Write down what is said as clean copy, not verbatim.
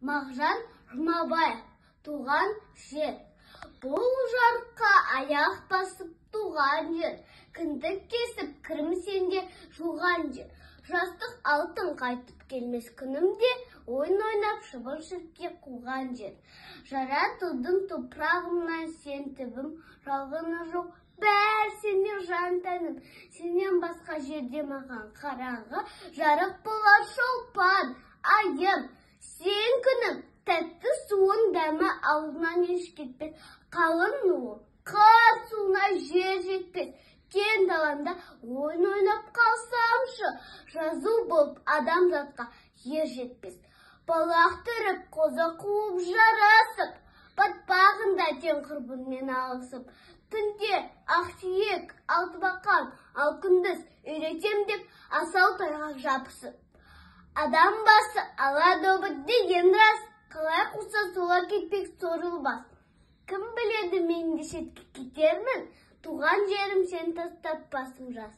Мағжан Жұмабаев, «Туған жер». Бұл жарыққа аяқ басып туған жер, кіндік кесіп, кірмесең де жуған жер. Жастық алтын қайтып келмес күнімде, ойын ойнап шыбын шіркей қуған жер. Жаратылдың топырағымнан сен түбім, жалғаны жоқ, бәрі сенен жан тәнім. Сенен басқа жерде маған қараңғы, жарық болар шолпан, айым. Сен күнім, тәтті суын дәмі аузынан еш кетпес, қалың нуы, қар суына жер жетпес. Кең далаңда ойын ойнап қалсамшы, жазу болып адамзатқа ер жетпес. Балақ түріп, қозы қуып жарасып, батпағында тең құрбыңмен алысып, түнде ақсүйек, алтыбақан, ал күндіз үйретем деп асау тайға жабысып. Адам басы ала добы деген рас, қалай қуса солай кетпек сорлы бас. Кім біледі, мен де шетке кетермін, туған жерім сен тастап басым жас.